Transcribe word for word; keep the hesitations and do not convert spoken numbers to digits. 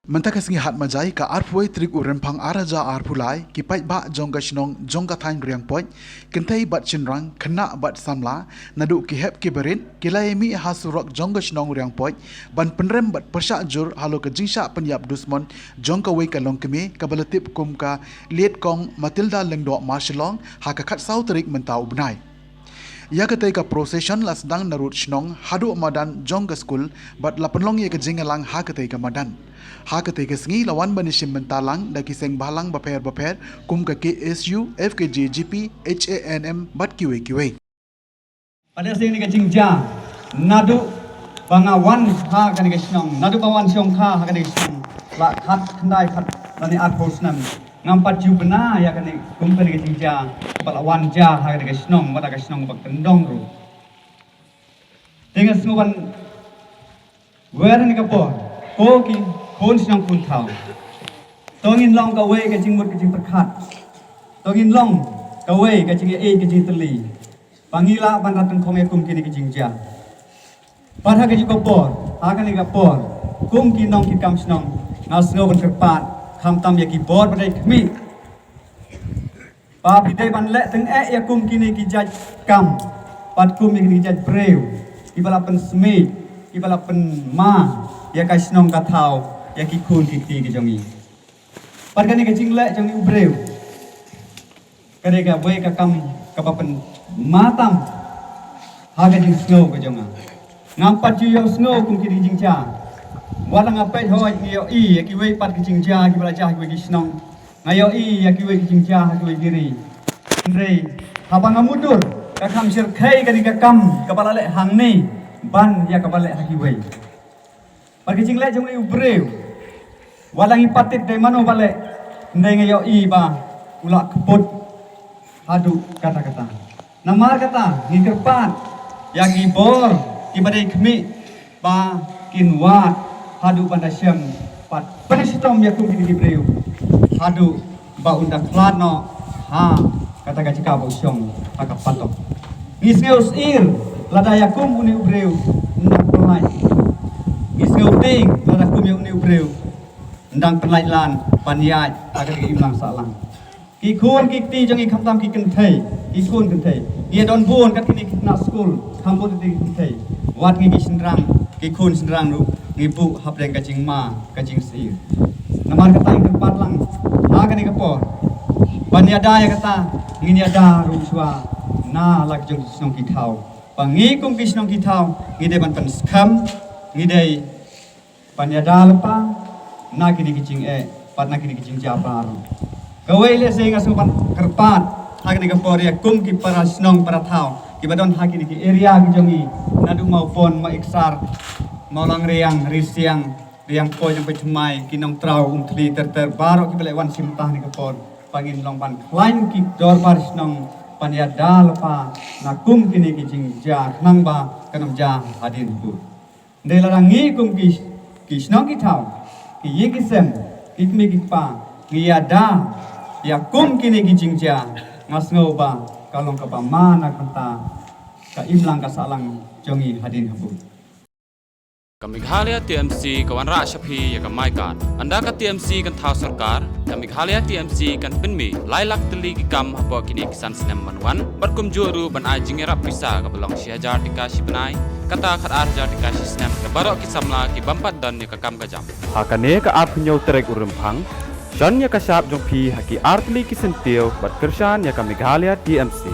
Mynta ka sngi Hatmajai ka arphew tarik u Rymphang ar hajar arphew lai, ki paidbah jong ka shnong jong ka thaiñ Riangpoit, kynthei bad shynrang, khynnah bad samla, naduh ki hep ki barit, ki la ïa mih ha surok jong ka shnong Riangpoit ban pynrem bad pyrshah jur halor ka jingshah pynïap dusmon jong kawei ka longkmie kaba la tip kum ka Liet Kong Matilda Lyngdoh Marshillong ha ka khatsaw tarik mynta u bnai. Ïa katei ka procession la sdang na rud shnong haduh madan jong ka skul bad la pynlong ïa ka jingïalang ha katei ka madan. Ha katei ka sngi la wan ban ïashim bynta lang da ki seng bhalang bapher bapher kum ka K S U, F K J G P, H A N M bad kiwei kiwei. Pat ïa seng ni ka jingjia naduh ba nga wan ha kane ka shnong, naduh ba wan shong kha ha kane ka shnong la khat khyndai khat lane arphew snem. Ngam pat ju bna ïa kane kum kane ka jingjia ba la wan jia ha kane ka shnong, ba la ka shnong ba kyndong ruh. Te nga sngew ban wer ha kane ka por, ko ki khun shnong khun thaw. To ngin long kawei ka jingmut ka jingpyrkhat. To ngin long kawei ka jingïeit ka jingtylli. Ba ngi lah ban rat tyngkhong ïa kum kine ki jingjia. Pat ha kane ka por, ha kane ka por, kum ki nongkitkam shnong, nga sngew ban kyrpad, khamtam ïa ki bor ba dei khmih. Ba phi dei ban leh tyngeh ïa kum kine ki jait kam, pat kum ïa kine ki jait briew, kiba la pynsmit, kiba la pynma ïa ka shnong ka thaw, ïa ki khun ki kti ki jong ngi. Pat kane ka jingleh jong ngi u briew ka dei kawei ka kam kaba pynma tam ha ka jingsngew ka jong nga. Ngam pat ju ïohsngew kum kine ki jingjia. Wat la nga peit hooid nga ïohi ïa kiwei pat ki jingjia kiba la jia ha kiwei ki shnong. Nga ïohi ïa kiwei ki jingjia ha kiwei ki ri. Hynrei haba nga mutdur, ka kham shyrkhei kane ka kam kaba la leh hangne ban ïa kaba leh ha kiwei. Bad ka jingleh jong une u briew, wat la ngi pat tip dei mano ba leh, hynrei nga ïohi ba u la kput haduh katta katta. Namar kata ngi kyrpad ïa ki bor kiba dei khmih ba kin wad haduh ban da shem bad pynshitom ïa kum kine ki briew haduh ba un da khlad noh ha kata ka jaka ba u shong ha ka patok. Ngi sngew sir lada ïa kum une u briew ym dang pynlait. Ngi sngew tieng lada kum ïa une u briew ym dang pynlait lan ban ïaid ha kata ka imlang sahlang. Ki khun ki kti jong ngi khamtam ki kynthei, ki khun kynthei. Ngi ïa don bun kat kine ki khynnah skul, kham bun ki kynthei. Wat ngi ki shynrang, ki khun shynrang ruh ngi buh hapdeng ka jingma, ka jingsir. Namar kata ngi kyrpad lang ha kane ka por ban ïada ïa kata, ngin ïada ruh shuwa na la ki jong ki shnong ki thaw. Ba ngi kum ki shnong ki thaw ngi dei ban pynskhem, ngi dei ban ïada lypa na kine ki jingeh bad na kine ki jingjia baroh. Kawei lehse nga sngewbha ban kyrpad ha kane ka por ïa kum ki para shnong para thaw kiba don ha kine ki area ki jong ngi, naduh Mawpon, Mawiksar, Mawlangriang, Risiang, Riangpoi, Nongpeithymmai, ki Nongtraw, Umthli ter ter baroh kiba leh wan shim bynta ha kane ka por, ba ngin long ban khlaiñ ki dorbar shnong ban ïada lypa na kum kine ki jingjia khnang ba kan ym jia hadien habud. Hynrei lada ngi kum ki, ki shnong ki thaw, ki ïing ki sem, ki kmie ki kpa, ngi ïada ïa kum kine ki jingjia, nga sngew ba ka long kaba ma na ka bynta ka imlang ka sahlang jong ngi hadien habud. Ka Meghalaya T M C ka wanrah sha phi ïa ka MyKad. Ynda ka T M C kan thaw sorkar, ka Meghalaya T M C kan pynmih lai lak tylli ki kam hapoh kine ki san snem ban wan, bad kumjuh ruh ban ai jingïarap pisa kaba long shi hajar tyngka shi bnai, kata khatar hajar tyngka shi snem, da baroh ki samla ki bym pat don ïa ka kam ka jam. Ha kane ka arphew hynñiew tarik u Rymphang, shon ïa ka shap jong phi ha ki ar tylli ki syntiew bad kyrshan ïa ka Meghalaya T M C.